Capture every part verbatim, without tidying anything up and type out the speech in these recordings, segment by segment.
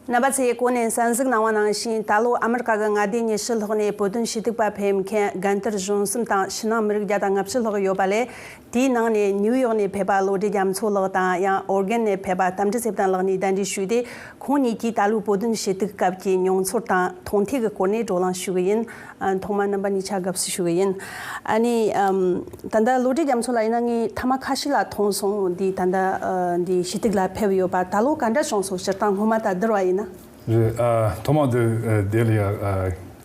རྣམ་པ་ཚོས་གོང་ནས་གསན་གཟིགས་གནང་བ་ནང་བཞིན། ད་ལོ་ཨ་མི་རི་ཀ་གི་མངའ་སྡེ་ཉི་ཤུ་ལྷག་ནས་བོད་དོན་ཞུ་གཏུག་པ་ཕེབས་མཁན་རྒན་དར་གཞུང་གསུམ་དང་ཕྱི་ནང་མི་རིགས་བརྒྱ་དང་ལྔ་བཅུ་ལྷག་ཡོད་པ་ལས། དེའི་ནང་ནས་ནིའུ་ཡོག་ནས་ཕེབས་པ་བློ་གྲོས་རྒྱ་མཚོ་ལགས་དང་། ཡང་ཨོ་རྒན་ནས་ཕེབས་པ་རྟ་མགྲིན་ཚེ་བརྟན་ལགས་གཉིས་གདན་འདྲེན་ཞུས་ཏེ། ཁོང་གཉིས་ཀྱིས་ད་ལོའི་བོད་དོན་ཞུ་གཏུག་སྐབས་ཀྱི་མྱོང་ཚོར་དང་མཐོང་ཐོས་ཀྱི་སྐོར་ནས་བགྲོ་གླེང་ཞུ་གི་ཡིན། ཨ། ཐོག་མར་རྣམ་པ་གཉིས་ཆ་དགའ་བསུ་ཞུ་གི་ཡིན། ཨ་ནི། ཨམ། ད་ལྟ་བློ་གྲོས་རྒྱ་མཚོ་ལགས་ཡིན་ན་ངས་མཐའ་མ་ཁ་ཤས་ལ་མཐོང་སོང་། འདི་ད་ལྟ། ཨ། འདི་ཞུ་གཏུག་ལ་ཕེབས་ཡོད་པ་ད་ལོ་ག་འདྲ་བྱུང་སོང་། སྤྱིར་བཏང་སྔོན་མ་དང་བསྡུར་བ་ཡིན་ན། རེད། ཨ། ཐོག་མར་དེ། ཨ། དེ་ལ་ཡ། ཨ།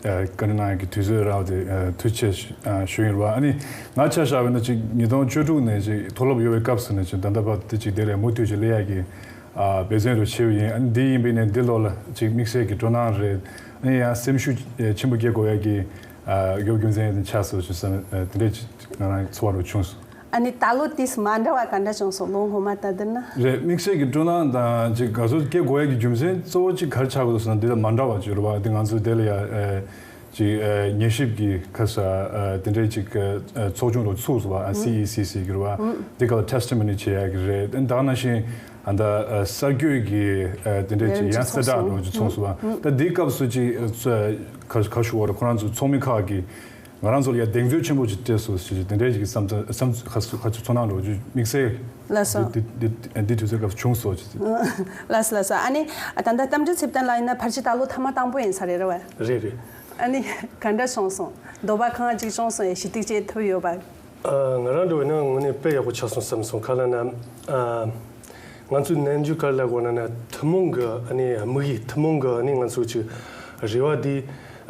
ཨ། བཀའ་འདྲི་གནང་ཡག་གི་དུས་ཚོད་རག་དེ། ཨ། ཐུགས་རྗེ་ཆེ་ཞུ། ཨ། ཞུ་ཡིན་རེད་བ། ཨ་ནི་ང་ཆ་བཞག་པ་ཡིན་ན་ཅིག་ཉིས་སྟོང་བཅུ་དྲུག་ནས་ཅིག་མཐོ་སློབ་ཡོད་པའི་སྐབས་སུ་ནས་ཅིག་ད་ལྟ་བར་དུ་ཅིག་དེ་ལ་མུ་མཐུད་ཅིག་སླེབས་ཡག་གི། ཨ། འབད་བརྩོན་རུ་བྱས་པ་ཡིན། ཨ་ནི་འདི་ཡིན་པས་ནས་འདི་ལོ་ལ་ཅིག་དམིགས་བསལ་གྱི་སྤྲོ་སྣང་རེད། ཨ་ནི་ཡང་སེམས་ཤུགས་ཆེན་པོ་སྐྱེ་དགོས་ཡག་གི། ཨ། རྒྱུ་རྒྱུ་མཚན་ཆགས་སོང་ཞུ་བསམ། ཨ། དེ་འདྲས་ཅིག་ང་རང་ཚོར་བ་རུ་བྱུང་སོང་། ཨ་ནི་ད་ལོ་དེས་མ་འདྲ་བ་ག་འདྲ་བྱུང་སོང་། ལོ་སྔོན་མ་དང་བསྡུར་ན། རེད། དམིགས་བསལ་གྱི་སྤྲོ་སྣང་དང་ཅིག་དགའ་ཚོར་སྐྱེ་དགོས་ཡག་གི་རྒྱུ་མཚན་གཙོ་བོ་ཅིག་ག་རེ་ཆགས་དགོས་སོང་ན། འདི་ལ་མ་འདྲ་བ་ཅིག་རེད་བ། འདི་ང་ཚོ་དེ་ལ་ཡ། ཨ། ཅིག་ཨ། ཉན་ཞིབ་ཀྱི་ཁ་ས། ཨ། དེ་འདྲའི་ཅིག་ཨ། ཚོགས་ཆུང་རུ་ཚུགས་སོང་བ། ཨ། སི་ཨི་སི་སི་གི་རེད་བ། འདི་ག་ལ་ཊེ་སི་ཊི་མོ་ནི་བྱེད་ཡག་གི་རེད། ད་ག་ནང་བཞིན་ཨ། ད་ཨ། གསར་འགོད་ཀྱི། ཨ། དེ་འདྲའི་ཅིག་ཡང་གསལ་བསྒྲགས་རུ་ཅིག་ཚོགས་སོང་བ། ད་འདིའི་སྐབས་སུ་ཅིག་ཨ། ག་ག་ཞུ་བ་རེད། ཁོ་རང་ཚོ་ཚོགས་མི་ཁག་གིས་ང་རང་ཚོ་ལ་ཡ་གདེང་ཚོད་ཆེན་པོ་ཅིག་སྤྲད་སོང་ཞེས་དེ་འདྲའི་ཅིག་བསམ་ཚུལ། བསམ་ཚུལ། ཁ་ཚོ་ཁ་ཚོ་ཚོར་སྣང་རུ་ཅིག་དམིགས་བསལ། ལགས་སོ། འདི་འདི་འདི་དུས་ཚོད་སྐབས་སུ་བྱུང་སོང་ཅིག་ལགས་སོ། ལགས་སོ། ཨ་ནི་ད་ལྟ་རྟ་མགྲིན་ཚེ་བརྟན་ལགས་ཡིན་ན་ཕལ་ཆེར་ད་ལོ་ཐེངས་མ་དང་པོ་ཡིན་ས་རེད། རེད་བ། རེད་རེད། ཨ་ནི་ག་འདྲ་བྱུང་སོང་། འདོད་པ་གང་ཅིག་བྱུང་སོང་། ཡ། ཞུ་གཏུག་བྱེད་ཐུབ་ཡོད་པ། ཨ། ང་རང་འདྲ་བོ་ཡིན་ན་དངོས་གནས་དཔེ་ཡག་པོ་ཆགས་སོང་བསམ་སོང་། ག་རེ་ལབ་ན། ཨ། ང་ཚོའི་ནམ་རྒྱུན་ག་རེ་ལབ་དགོས་ན་ན། ཐུན་མོང་གི་ཨ་ནི་དམིགས་ཡུལ། ཐུན་མོང་གི་ཨ་ནི་ང་ཚོའི་ཅིག་རེ་བ་འདི།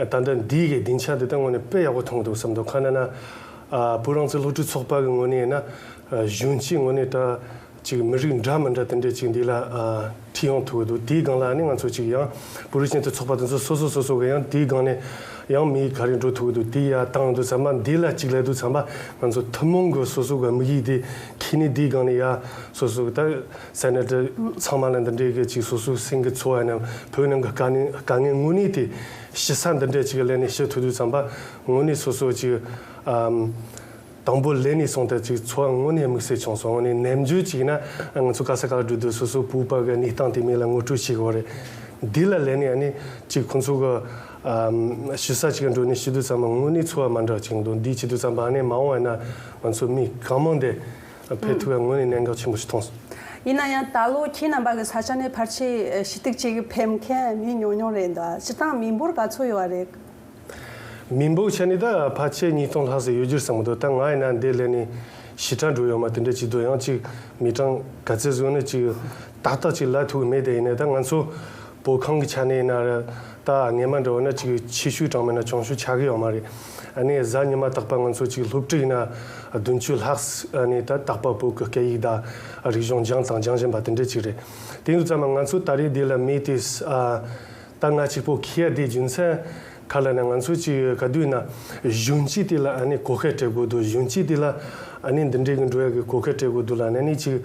ད་ལྟ་འདི་གི་སྡིངས་ཆ་འདི་ད་དངོས་གནས་དཔེ་ཡག་པོ་མཐོང་གི་འདུག་བསམ་འདུག་ག་རེ་ལབ་ན། ཨ། བོད་རང་བཙན་སློབ་ཕྲུག་ཚོགས་པ་གི་ངོས་ནས་ཡིན་ན། ཨ། གཞོན་སྐྱེས་ངོས་ནས་ད་ཅིག་མི་རིགས་འདྲ་མི་འདྲ་དེ་འདྲ་ཅིག་འདི་ལ། ཨ། ཁྲིད་ཡོང་ཐུབ་ཀྱི་འདུག་དེའི་སྒང་ལ་ཨ་ནི་ང་ཚོ་ཅིག་ཡང་བོད་རིགས་སྤྱི་མཐུན་ཚོགས་པ་དེ་ཚོ་སོ་སོ་སོ་སོ་གི་ཡང་དེའི་སྒང་ནས་ཡང་མི་ག་རེ་འགྲོ་ཐུབ་ཀྱི་འདུག་དེ་ཡར་བཏང་ཡོང་དུས་ཙམ་པ། འདི་ལ་གཅིག་ལབ་དུས་ཙམ་པ། ང་ཚོ་ཐུན་མོང་གི་སོ་སོ་གི་དམིགས་ཡུལ་དེ་འཁྱེར་ནས། དེའི་སྒང་ནས་ཡ་སོ་སོ་གི་ད་སེ་ནེ་ཊར་ཚང་མ་ལ་འདི་འདྲའི་གི་ཅིག་སོ་སོའི་སེམས་ཀྱི་ཚོར་བ་ཡིན་ན། བོད་ནང་གི་དཀའ་ངལ་དཀའ་ངལ་དངོས་གནས་དེ་ཞུ་ས་འདི་འདྲ་ཅིག་ལ་སླེབས་ནས་ཞུ་ཐུབ་དུས་ཙམ་པ། དངོས་གནས་སོ་སོ་ཅིག་ཨམ། དང་པོ་ལེན་ནས་སོང་སྟེ་ཅིག་ཚོར་བ་དངོས་གནས་དམིགས་བསལ་བྱུང་སོང་། དངོས་གནས་ནམ་རྒྱུན་ཅིག་ན་ང་ཚོ་ག་ས་ག་ལ་འགྲོ་དུས་སོ་སོ་བོད་པ་གི་གནས་སྟངས་དེ་མིང་ལ་ངོ་སྤྲོད་བྱེད་དགོས་རེད། འདི་ལ་ལན་ནས་ཨ་ནི་ཅིག་ཁོང་ཚོ་གི་ཨམ་ཞུ་ས་ཅིག་འགྲོ་ནས་ཞུ་དུས་ཙམ་པ་དངོས་གནས་ཚོར་བ་མ་འདྲ་བ་ཅིག་འདུག་འདི་བྱེད་དུས་ཙམ་པ་ཨ་ནི་མ་འོངས་པ་ན་ང་ཚོ་མི་གང་མང་དེ་ཕེབས་ཐུབ་པའི་དངོས་གནས་གནད་འགག་ཆེན་པོ་ཞིག་མཐོང་སོང་། ཡིན་ན་ཡང་ད་ལོ་ཁྱེད་རྣམ་པ་གི་ས་ཆ་ནས་ཕལ་ཆེར་ཞུ་གཏུག་བྱེད་གི་ཕེབས་མཁན་མི་ཉུང་ཉུང་རེད་འདུག་སྤྱིར་བཏང་མི་འབོར་ག་ཚོད་ཡོད་རེད། མི་འབོར་ཆ་ནས་ད་ཕལ་ཆེར་ཉིས་སྟོང་ལྷག་ཙམ་ཡོད་རྒྱུ་རེད་བསམ་གི་འདུག་ད་ང་ཡིན་ན་འདི་སླེབས་ནས་ཞེ་དྲག་འགྲོ་ཡོད་མ་དེ་འདྲ་ཅིག་འདུག་ཡང་ཅིག་མི་གྲངས་ག་ཚད་བཟོས་ན་ཅིག་ཏག་ཏག་ཅིག་ལབ་ཐུབ་ཀྱི་མེད། དེ་ཡིན་ནའི་ད་ང་ཚོ་བོད་ཁང་གི་ཆ་ནས་ཡིན་ན་ར། ད་སྔས་མ་འདྲ་བོ་ན་ཅིག་ཆེ་ཤོས་གྲངས་མེད་ན་ཆུང་ཤོས་ཆགས་ཀྱི་ཡོད་མ་རེད། ཨ་ནི་གཟའ་ཉི་མ་རྟག་པར་ང་ཚོ་ཅིག་སློབ་ཕྲུག་ཡིན་ན་བདུན་ཅུ་ལྷག་ཨ་ནི་ད་རྟག་པར་བོད་ཀྱི་སྐད་ཡིག་དང་རིག་གཞུང་སྦྱངས་དང་སྦྱང་བཞིན་པ་དེ་འདྲ་ཅིག་རེད། དེ་ཡིན་དུས་ཙམ་པ་ང་ཚོ་ད་རེས་འདི་ལ་མི་དེ་ཨ། ད་ང་གཅིག་པོ་འཁྱེར་ཡ་དེའི་རྒྱུ་མཚན་ག་རེ་ལབ་ན། ང་ཚོ་ཅིག་ག་དུས་ན་གཞོན་སྐྱེས་དེ་ལ་ཨ་ནི་གོ་སྐབས་སྤྲད་དགོས་འདུག་གཞོན་སྐྱེས་དེ་ལ་ཨ་ནི་འདི་འདྲའི་གི་འགྲོ་ཡ་གི་གོ་སྐབས་སྤྲད་དགོས་འདུག་ལབ་ནས་ཨ་ནི་ཅིག་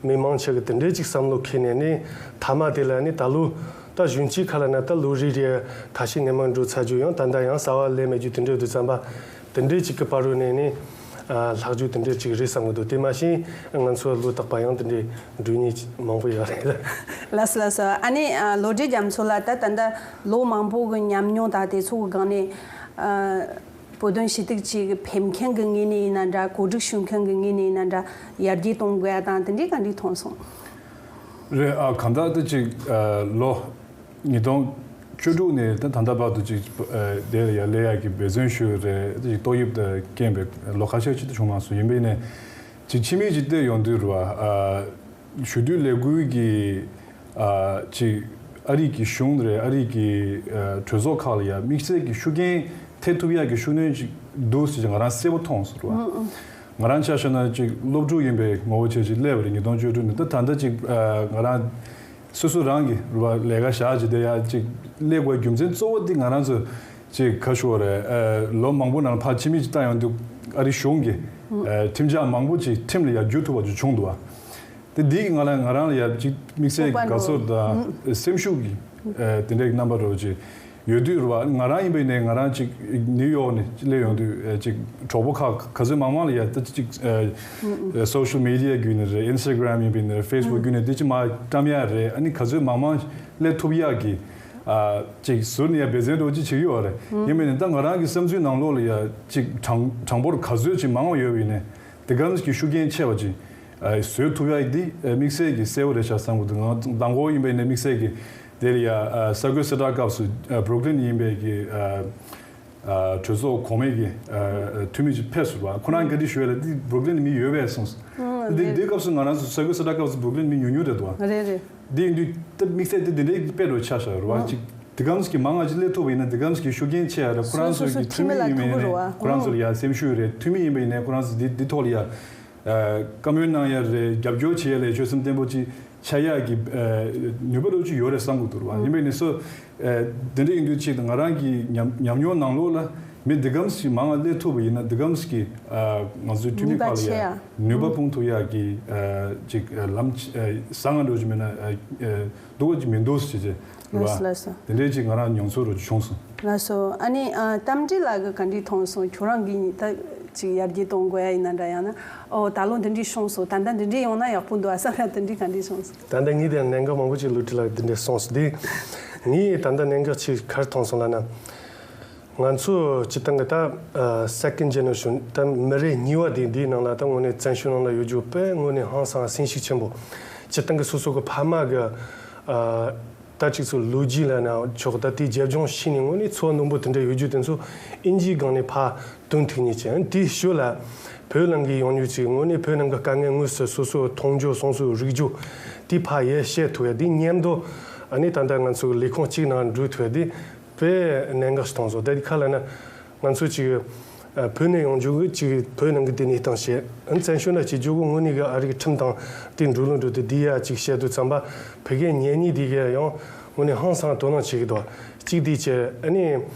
མི་མང་ཆེ་གི་དེ་འདྲའི་ཅིག་བསམ་བློ་འཁྱེར་ནས་ཨ་ནི་མཐའ་མ་དེ་ལ་ཨ་ནི་ད་ལོ་ད་གཞོན་སྐྱེས་ག་རེ་ལབ་ན་ད་ལོ་རེ་རེ་ཁ་ཤས་སྔས་མ་འགྲོ་ཚར་རྒྱུ། ཡང་ད་ལྟ་ཡང་གསར་པ་སླེབས་མེད་རྒྱུ་དེ་འདྲ་ཡོད་དུས་ཙམ་པ། དེ་འདྲའི་ཅིག་གི་བར་རུ་ནས་ནི་ཨ་ལྷག་རྒྱུ་དེ་འདྲའི་ཅིག་རེད་བསམ་གི་འདུག་དེ་མ་གཞི་ང་ཚོ་ལོ་རྟག་པར་ཡང་དེ་འདྲའི་འགྲོ་མཁན་ཅིག་མང་པོ་ཡོད་རེད། ལགས་སོ། ལགས་སོ། ཨ་ནི་ཨ་བློ་གྲོས་རྒྱ་མཚོ་ལགས། ད་ད་ལྟ་ལོ་མང་པོ་གི་ཉམས་མྱོང་དང་དེ་ཚོ་གི་སྒང་ནས། ཨ་བོད་དོན་ཞུ་གཏུག་ཅིག་ཕེབས་མཁན་གི་ངོས་ནས་ཡིན་ན་འདྲ། གོ་སྒྲིག་ཞུ་མཁན་གི་ངོས་ནས་ཡིན་ན་འདྲ། ཡར་རྒྱས་གཏོང་དགོས་ཡ་དང་དེ་འདྲའི་ག་འདྲ་མཐོང་སོང་། རེད། ཨ་གང་ལྟར་དེ་ཅིག་ཨ་ལོ་ཉིས་སྟོང་བཅུ་དྲུག་ནས་ད་ད་ལྟ་བར་དུ་ཅིག་ཨ་དེ་ལ་ཡར་སླེབས་ཡག་གི་འབད་བརྩོན་ཞུས་རེད། དེ་ཅིག་ཏོག་དབྱིབས་དང་རྐྱེན་པས་ལོ་ཁ་ཤས་ཅིག་ཏུ་བྱུང་མ་སོང་། ཡིན་པས་ནས་ཅིག་ཕྱི་མིག་ཅིག་བལྟས་ཡོང་དུས་རེད་བ། ཨ་ཞུ་གཏུག་ལས་འགུལ་གྱི་ཨ་ཅིག་ཨ་རི་གི་གཞུང་རེད། ཨ་རི་གི་ཨ་གྲོས་ཚོགས་ཁག་ལ་ཡ་དམིགས་བསལ་གྱི་ཤུགས་རྐྱེན་ཐེབས་ཐུབ་ཡག་གི་ཤུགས་སྣོན་ཅིག་འདུག་ཟེར་ཅིག་ང་རང་གསལ་པོ་མཐོང་སོང་རེད་བ། ང་རང་ཆ་བཞག་ན་ཅིག་སློབ་ཕྲུག་ཡིན་པའི་ངོ་བོ་བྱས་ཅིག་སླེབས་པ་རེད། ཉིས་སྟོང་བཅུ་དྲུག་ནས་ད་ད་ལྟ་ཅིག་ཨ་ང་རང་སོ་སོ་རང་གི་རེད་བ་ལས་ཀ་བཞག་ཅིག་དེ་ཡ་ཅིག་སླེབས་དགོས་རྒྱུ་མཚན་གཙོ་བོ་དེ་ང་རང་ཚོ་ཅིག་ག་ཞུ་བ་རེད། ཨ་ལོ་མང་པོ་ནང་ཕར་ཕྱི་མིག་ཅིག་བལྟ་ཡོང་དུས་ཨ་རི་གཞུང་གི་ཨ་ཁྲིམས་འཆར་མང་པོ་ཅིག་ཁྲིམས་ལ་ཡར་བསྒྱུར་ཐུབ་པ་ཅིག་བྱུང་འདུག་བ། དེ་འདི་ང་ལ་ང་རང་ལ་ཡ་ཅིག་དམིགས་བསལ་གྱི་དགའ་ཚོར་དང་སེམས་ཤུགས་ཀྱི་ཨ་དེ་འདྲའི་རྣམ་པ་འདྲ་བོ་ཅིག་ ཡོད་དུས་རེད་བ། ང་རང་ཡིན་པ་ཡིན་ནའི་ང་རང་ཅིག་ནིའུ་ཡོག་ནས་སླེབས་ཡོང་དུས་ཨ་ཅིག་གྲོགས་པོ་ཁག་ག་ཚོད་མང་མང་ལ་ཡ་ད་ཅིག་ཨ་སོ་ཤལ་མི་ཌི་ཡ་བརྒྱུད་ནས་རེད། ཨིན་སི་ཊ་གྷི་རམ་ཡིན་པ་ཡིན་ནའི་རེད། ཕེ་སི་བུག་བརྒྱུད་ནས་དེ་ཅིག་མར་བཀྲམ་ཡ་རེད། ཨ་ནི་ག་ཚོད་མང་མང་སླེབས་ཐུབ་ཡག་གི་ཨ་ཅིག་ཟུར་ནས་ཡ་འབད་བརྩོན་འདྲ་བོ་ཅིག་བྱེད་ཀྱི་ཡོད་རེད། ཡིན་པ་ཡིན་ནའི་ད་ང་རང་གི་བསམ་ཚུལ་ནང་ལོགས་ལ་ཡ་ཅིག་གྲངས་གྲངས་འབོར་ག་ཚོད་ཅིག་མང་བ་ཡོད་པ་ཡིན་ནའི་དེ་ག་ཙམ་གྱི་ཤུགས་རྐྱེན་ཆེ་བ་ཅིག་ཨ་བཟོས་ཐུབ་ཡག་འདི་ཨ་དམིགས་བསལ་གྱི་གསལ་བོ་རེད་ཤག་བསམ་གྱི་འདུག་ང་མདང་དགོང་ཡིན་པ་ཡིན་ནའི་དམིགས་བསལ་གྱི་དེ་ལ་ཡ་ཨ་ས་རྒོད་གསལ་བསྒྲགས་སྐབས་སུ་ཨ་བུ་རུག་ལིན་ཡིན་པའི་གི་ཨ་ཨ་གྲོས་ཚོགས་གོང་མའི་གི་ཨ་ཨ་འཐུས་མི་ཅིག་ཕེབས་སོང་བ། ཁོ་རང་བཀའ་འདྲི་ཞུ་ཡ་ལ་འདི་བུ་རུག་ལིན་ནས་མི་ཡོད་པས་གསུངས་སོང་། འདི་འདི་སྐབས་སུ་ང་རང་ཚོ་ས་རྒོད་གསལ་བསྒྲགས་སྐབས་སུ་བུ་རུག་ལིན་མི་ཉུང་ཉུང་རེད་འདུག་བ། རེད་རེད། འདི་ཡིན་དུས་ད་དམིགས་བསལ་དེ་འདི་འདྲའི་དཔེ་འགྲོ་ཆགས་བཞག་རེད་བ། ཅིག་དེ་གམ་ཞིག་མང་ང་ཅིག་སླེབས་ཐུབ་པ་ཡིན་ན་དེ་གམ་ཞིག་ཤུགས་རྐྱེན་ཆེ་ཡ་རེད། ཁོ་རང་ཚོ་གི་འཐུས་མི་ཡིན་པ་ཡིན་ནའི་ཁོ་རང་ཚོ་ལ་ཡ་སེམས་ཤུགས་རེད། འཐུས་མི་ཡིན་པ་ཡིན་ནའི་ཁོ་རང་ཚོ་འདི་འདི་ཐོག་ལ་ཡ་ཨ་བཀའ་མོལ་གནང་ཡ་རེད། རྒྱབ་སྐྱོར་བྱེད་ཡ་ལ་ཆོད་སེམས་བརྟན་པོ་ཅིག་ཆགས་ཡག་གི་ཨ་ནུས་པ་འདྲ་ཅིག་ཡོད་རེད་བསམ་གི་འདུག་རེད་བ། ཡིན་པ་ཡིན་ནའི་སོ་ཨ་དེ་འདྲ་ཡིན་དུས་ཅིག་ང་རང་གི་ཉམས་ཉམས་མྱོང་ནང་ལོགས་ལ་མི་འདི་གམ་ཞིག་མང་ང་སླེབས་ཐུབ་པ་ཡིན་ན་འདི་གམ་ཞིག་གི་ཨ་ང་ཚོའི་འཐུས་མི་ནུས་པ་ཁག་ལ་ཆེ་ཡ་ཡ་ནུས་པ་སྤུངས་ཐུབ་ཡག་གི་ཨ་ཅིག་ཨ་ལམ་ཨ་བཟང་ང་འགྲོ་རྒྱུ་མེད་ན་ཨ་ཨ་སྡུག་པ་ཅིག་མི་འདུག་ཟེར་བྱས་རེད་བ། ལགས་སོ་ལགས་སོ། དེ་འདྲའི་ཅིག་ང་རང་མྱོང་ཚོར་རུ་བྱུང་སོང་། ལགས་སོ། ཨ་ནི་ཨ་རྟ་མགྲིན་ལགས་ཀྱིས་ག་འདྲས་མཐོང་སོང་། ཁྱོད་རང་གིས་ད་ཅིག་ཡར་རྒྱས་གཏོང་དགོས་ཡ་ཡིན་ན་འདྲ། ཡང་ན་ཨོ་ད་ལོ་འདི་འདྲས་བྱུང་སོང་། ད་ལྟ་འདི་འདྲས་ཡོང་ན་ཡག་པོ་འདུག་ཨ་བསམ་ཡ་དེ་འདྲས་ག་འདྲས་བྱུང་སོང་། ད་ལྟ་ངས་དེ་གནད་འགག་མང་པོ་ཅིག་བློ་གྲོས་ལགས་འདི་འདྲས་གསུངས་སོང་དེ། ངས་ད་ལྟ་གནད་འགག་ཅིག་ག་རེ་མཐོང་སོང་ལབ་ན། ང་ཚོ་སྤྱིར་བཏང་གི་ད་ཨ་second generation ད་མི་རེ་གཉིས་པ་དེ་འདིའི་ནང་ལ་ད་དངོས་གནས་བཙན་བྱོལ་ནང་ལ་ཡོད་རྒྱུ་དཔེ་དངོས་གནས་ཧང་སང་སེམས་ཤུགས་ཆེན་པོ། སྤྱིར་བཏང་གི་སོ་སོ་གི་ཕ་མ་གི་ཨ་ད་ཅིག་ཚོ་ལོ་རྒྱུས་ལ་ན་ཆོག་ད་དེ་རྒྱབ་ལྗོངས་ཤེས་ནས་དངོས་གནས་ཚོར་བ་སྣུམ་པོ་དེ་འདྲ་ཡོད་རྒྱུ་དེ་ཚོ་ཨིན་ཇིའི་སྒང་ནས་ཕར་དོན་ཐུག་ཉེ་ཅན་དེའི་ཞོར་ལ་བོད་ནང་གི་ཡོང་རྒྱུ་ཅིག་དངོས་གནས་བོད་ནང་གི་དཀའ་ངལ་དངོས་སུ་སོ་སོ་མཐོང་རྒྱུ་སོང་སོ་རིག་རྒྱུ་དེ་ཕར་ཡར་བཤད་ཐུབ་ཡ་དེ་མཉམ་དུ་ཨ་ནི་ད་ལྟ་ང་ཚོ་གི་ལས་ཁུངས་གཅིག་ནང་འགྲོ་ཐུབ་ཡ་དེ། དཔེ་གནད་འགག་ཞིག་མཐོང་སོང་། དེ་ག་ལ་ན་ང་ཚོ་ཅིག་ཨ་བོད་ནས་ཡོང་རྒྱུ་གི་ཅིག་བོད་ནང་གི་དེ་གནས་སྟངས་བཤད། ཨ་བཙན་བྱོལ་ནང་ཅིག་འགྱོ་གི་དངོས་གནས་གི་ཨ་རི་གི་ཁྲིམས་དང་དེ་འགྲོ་ལུགས་འགྲོ་དེ་དེ་ཡ་ཅིག་བཤད་དུས་ཙམ་པ་བོད་སྐད་ཉན་ནི་དེ་ག་ཡང་དངོས་གནས་ཧང་སང་དོ་སྣང་བྱེད་ཀྱི་འདུག་གཅིག་དེ་བྱས་ཨ་ནི་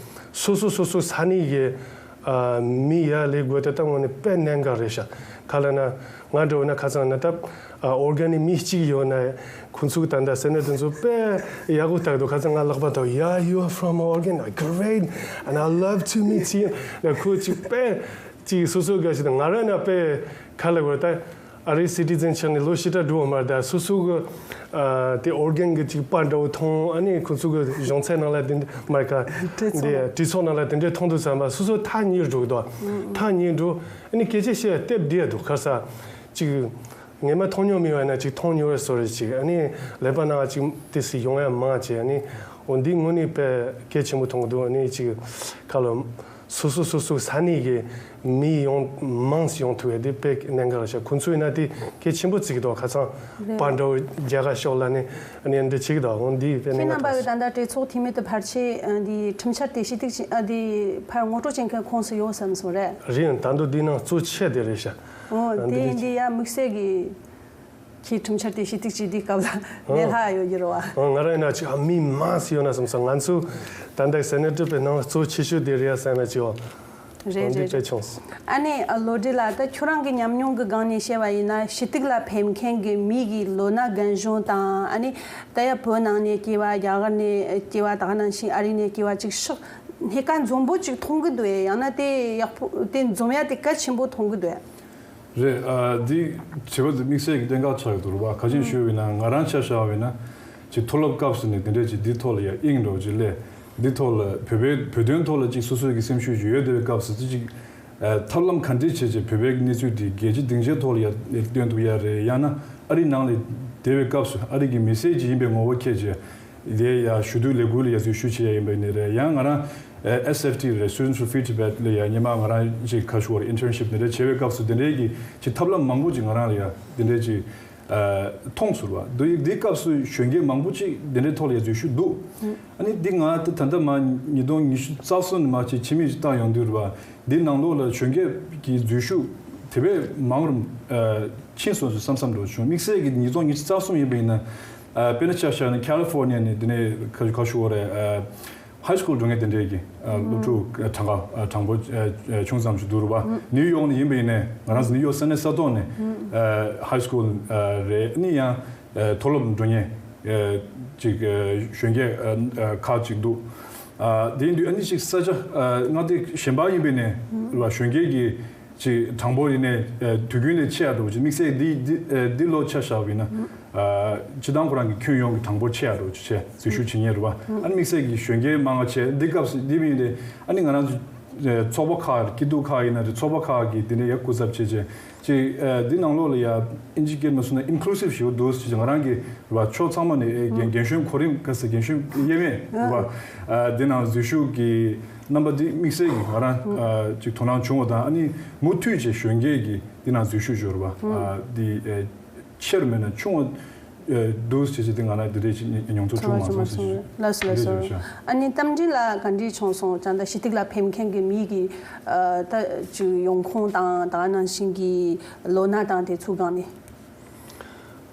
སོ་སོ་སོ་སོ་ས་གནས་གི་ཨ་མི་ཡར་སླེབས་དགོས་དེ་ད་དངོས་གནས་དཔེ་གནད་འགག་རེད་ཤག་ག་ལ་ན་ང་འདྲ་བོ་ན་ཁ་སང་ན་ད། ཨ་ཨོར་གན་ནི་མི་གཅིག་ཡོད་ན་ཁོང་ཚོ་གི་ད་ལྟ་སེ་ནེ་ཊར་དེ་ཚོ་དཔེ་ཡག་པོ་ལྟ་གི་འདུག་ཁ་སང་ང་ལག་པ་ཐོག Yeah, you are from Oregon. Great. And I love to meet you. ན་ཁོ་གཅིག་དཔེ་གཅིག་སོ་སོ་དགའ་ཞིག་དང་ང་རང་ན་དཔེ་ཁ་ལ་བར་ད་ཨ་རིའི་སི་ཊི་ཛན་ཆགས་ནས་ལོ་ཕྱེད་དྲག་འགྲོ་བ་མ་རེད། ད་སོ་སོ་གི་ཨ་དེ་ཨོར་གན་གི་གཅིག་པར་འདྲ་བོ་མཐོང་ཨ་ནི་ཁོང་ཚོ་གི་གཞུང་ཚབ་ནང་ལ་དེ་མ་རེད་ཁ་གྲོས་ཚོགས་ནང་དེ་གྲོས་ཚོགས་ནང་ལ་དེ་འདྲའི་མཐོང་དུས་ཙམ་པ་སོ་སོ་ཐག་ཉེ་འགྲོ་གི་འདུག་ཐག་ཉེ་འགྲོ་ཨ་ནི་སྐད་ཆ་བཤད་ཡ་སྟབས་བདེ་འདུག་ཁ་ས་གཅིག་ངས་མ་མཐོང་མྱོང་མེད་པ་ན་ཅིག་མཐོང་མྱོང་བའི་བཟོ་རེད་ཅིག་ཨ་ནི་ཀླད་པ་ནང་ཅིག་དེ་སྲིད་ཡོང་ཡ་མང་ཅིག་ཨ་ནི་འོ་འདི་དངོས་གནས་དཔེ་གལ་ཆེན་པོ་མཐོང་གི་འདུག་ཨ་ནི་ཅིག་ཁ་ལོ་སོ་སོ་སོ་སོ་ས་གནས་ཀྱི་མི་ཡོང་མང་ཙམ་ཡོང་ཐུབ་ཡ་དེ་དཔེ་གནད་འགག་རེད་ཤག་ཁོང་ཚོ་ཡིན་ན་དེ་གལ་ཆེན་པོ་བརྩི་གི་འདུག་ཁ་སང་རེད། པར་འདྲ་བོ་རྒྱ་གར་ཕྱོགས་ལ་ནི་ཨ་ནི་འདི་བྱེད་ཀྱི་འདུག་འོ་འདི་དཔེ་གནད་འགག་རེད། ཁྱེད་རྣམ་པ་གི་ད་ལྟ་གྲོས་ཚོགས་འཐུས་མི་དུ་ཕལ་ཆེར་འདི་ཁྲིམས་འཆར་དེ་ཞུ་གཏུག་ཅིག་འདི་ཕར་ངོ་སྤྲོད་བྱེད་མཁན་ཁོངས་སུ་ཡོད་བསམ་སོང་རེད། རེད། ད་དུང་འདི་ནང་གཙོ་ཆེ་དེ་རེད་ཤག་འོ་དེ་འདི་ཡིན་དུས་ཡ་དམིགས་བསལ་གྱི་ཁྱེད་ཁྲིམས་འཆར་དེ་ཞུ་གཏུག་བྱེད་དུས་སྐབས་ལ་ལས་སླ་ཡོད་ཀྱི་རེད་བ། ང་རང་ཡིན་ན་ཅིག་ཨ་མི་མང་སུ་ཡོད་ན་བསམ་སོང་། ང་ཚོ་ད་ལྟ་སེ་ནེ་ཊར་པའི་ནང་གཙོ་ཆེ་ཤོས་དེ་རེད་ཡ་བསམ་ཡ་ཅིག་ཡོད། རེད་འདི་རེད་དཔེ་རེད། བྱུང་སོང་། ཨ་ནི་ཨ་བློ་གྲོས་ལགས་ད་ཁྱོད་རང་གི་ཉམས་མྱོང་གི་སྒང་ནས་བཤད་པ་ཡིན་ན་ཞུ་གཏུག་ལ་ཕེབས་མཁན་གྱི་མི་གི་ལོ་ན་རྒན་གཞོན་དང་ཨ་ནི་ད་ཡ་བོད་ནང་ནས་སྐྱེས་པ་རྒྱ་གར་ནས་སྐྱེས་པ་ད་ག་ནང་བཞིན་ཨ་རི་ནས་སྐྱེས་པ་ཅིག་ཤོག་སྣེ་ཁ་འཛོམས་པོ་ཅིག་མཐོང་གི་འདུག་ཨེ། ཡང་ན་དེ་ཡག་པོ་དེ་འཛོམས་ཡ་དེ་གལ་ཆེན་པོ་མཐོང་གི་འདུག་ཨེ། རེད། ཨ་འདི་བྱེད་པ་འདི་དམིགས་བསལ་གྱི་གནད་འགག་ཆགས་ཀྱི་འདུག་རེད་བ། ག་ཅིན་ཞུས་པ་ཡིན་ན་ང་རང་ཆ་བཞག་པ་ཡིན་ན་ཅིག་མཐོ་སློབ་སྐབས་སུ་ནས་དེ་འདྲས་ཅིག་འདི་ཐོག་ལ་ཡ་དབྱིངས་འགྲོ་ཅིག་སླེབས། འདི་ཐོག་ལ་བོད་པའི་བོད་དོན་ཐོག་ལ་ཅིག་སོ་སོའི་གི་སེམས་ཤུགས་ཅིག་ཡོད་བསྡད་པའི་སྐབས་སུ་དེ་ཅིག་ཨ་ཐབས་ལམ་ག་འདྲས་བྱས་བྱས་བོད་པའི་གནས་ཚུལ་འདི་རྒྱལ་སྤྱི་སྡིངས་ཆའི་ཐོག་ལ་ཡ་སྟོན་ཐུབ་ཡ་རེད། ཡང་ན་ཨ་རི་ནང་ལ་བསྡད་པའི་སྐབས་སུ་ཨ་རི་གི་མི་སེར་ཅིག་ཡིན་པའི་ངོ་བོ་འཁྱེར་བྱས། དེ་ཡ་ཞུ་གཏུག་ལས་འགུལ་ལ་ཡ་ཚུལ་ཞུ་བྱེད་ཡ་ཡིན་པ་ཡིན་ནའི་རེད། ཡང་ང་རང་ཨེ་ཨེས་ཨེཕ་ཊི་རེད། Students for Free Tibet ལ་ཡ་སྔོན་མ་ང་རང་ཅིག་ཁ་ཤོར་ཨིན་ཊརན་ཤིབ་དེ་འདྲ་བྱེད་པའི་སྐབས་སུ་དེ་འདྲའི་གི་ཅིག་ཐབས་ལམ་མང་པོ་ཅིག་ང་རང་ལ་ཡ་དེ་འདྲའི་ཅིག་ཨ་མཐོང་ཚུལ་བ་འདུག་འདིའི་སྐབས་སུ་གཞོན་སྐྱེས་མང་པོ་ཅིག་དེ་འདྲའི་ཐོག་ལ་ཡ་འཛུལ་ཞུགས་འདུག་ཨ་ནི་འདི་ང་ད་ད་ལྟ་མ་ཉིས་སྟོང་ཉི་ཤུ་རྩ་གསུམ་ནས་མ་ཅིག་ཕྱི་མིག་ཅིག་བལྟ་ཡོང་དུས་རེད་བ། འདི་ནང་ལོགས་ལ་གཞོན་སྐྱེས་ཀྱི་འཛུལ་ཞུགས་དེ་བས་མང་རུ་ཨ་ཕྱིན་སོང་ཞེས་བསམ་བསམ་འདྲ་བྱུང་། དམིགས་བསལ་གྱི་ཉིས་སྟོང་ཉི་ཤུ་རྩ་གསུམ་ཡིན་པ་ཡིན་ན། ཨ་དཔེར་ན་ཆ་བཞག་ན་ཁ་ལི་ཧྥོར་ནི་ཡ་ནས་དེ་ནས་ཁ་ཁ་ཤོར་རེད། ཨ་ཧའི་སི་ཁུལ་འགྲོ་མཁན་དེ་འདྲས་ཀྱི་ཨ་སློབ་ཕྲུག་ཨ་གྲངས་ཀ་ཨ་གྲངས་འབོར་ཨ་ཨ་ཆུང་ཙམ་ཞིག་འདུག་རེད་བ། ནིའུ་ཡོག་ནས་ཡིན་པ་ཡིན་ནའི་ང་རང་ཚོ་ནིའུ་ཡོག་ས་གནས་ས་ཐོག་ནས་ཨ་ཧའི་སི་ཁུལ་ཨ་རེད། ཨ་ནི་ཡང་ཨ་མཐོ་སློབ་འགྲོ་མཁན་ཨ་ཅིག་ཨ་གཞོན་སྐྱེས་ཨ་ཨ་ཁག་ཅིག་འདུག་ཨ་དེ་ཡིན་དུས་ཨ་ནི་ཅིག་ས་ཆ་ཨ་མངའ་སྡེ་གཞན་པ་ཡིན་པའི་ནས་ལ་གཞོན་སྐྱེས་ཀྱི་ཅིག་གྲངས་འབོར་ཡིན་ནས་ཨ་དུས་རྒྱུན་ནས་ཆེ་ཡ་འགྲོ་ཅིག་དམིགས་བསལ་འདི་འདི་ཨ་འདི་ལོ་ཆ་བཞག་པ་ཡིན་ན་ཨ་སྤྱི་བཏང་ཁོ་རང་གི་ཁྱོན་ཡོངས་ཀྱི་གྲངས་འབོར་ཆེ་ཡ་འགྲོ་ཅིག་ཆེ་འཛུལ་ཞུགས་བྱེད་མཁན་རེད་བ། ཨ་ནི་དམིགས་བསལ་གྱི་གཞོན་སྐྱེས་མང་བ་ཆེ་འདི་སྐབས་སུ་འདི་མིན་ཏེ་ཨ་ནི་ང་རང་ཚོ་ཚོགས་པ་ཁག་སྐྱིད་སྡུག་ཁག་ཡིན་ན་རེད། ཚོགས་པ་ཁག་གིས་འདི་འདྲའི་ཡ་སྐུ་ཚབ་བྱེད་བྱེད། ཅིག་ཨ་འདི་ནང་ལོགས་ལ་ཡ་ཨིན་ཇི་སྐད་ནང་གསུངས་ན་inclusive ཞེ་པོ་འདུག་ཅེས་ང་རང་གི་རེད་བ། ཕྱོགས་ཚང་མ་ནས་ཨེ་རྒན་རྒན་གཞོན་གོ་རིམ་ག་ས་རྒན་གཞོན་དབྱེ་མེད་རེད་བ། ཨ་འདི་ནང་འཛུལ་ཞུགས་ཀྱི་རྣམ་པ་འདི་དམིགས་བསལ་གྱི་ང་རང་ཨ་ཅིག་དོ་སྣང་བྱུང་བ་དང་ཨ་ནི་མུ་མཐུད་ཅིག་གཞོན་སྐྱེས་ཀྱི་འདི་ནང་འཛུལ་ཞུགས་ཡོད་རེད་བ། ཨ་འདི་ཨེ་ཆེར་མེད་ན་ཆུང་བ་འདུག་ཅེས་ཅིག་དེ་ང་རང་འདི་འདྲའི་ཅིག་མྱོང་ཚོར་བྱུང་མ་སོང་ཞེས་ཞུ། ལགས་སོ་ལགས་སོ། ཨ་ནི་རྟ་མགྲིན་ལགས་ག་འདྲས་བྱུང་སོང་། ད་ལྟ་ཞི་སྟེགས་ལ་ཕེབས་མཁན་གྱི་མི་གི་ཨ་ད་ཅིག་ཡོང་ཁུངས་དང་ད་ག་ནང་བཞིན་གྱི་ལོ་ན་དང་དེ་ཚོ་སྒང་ནས།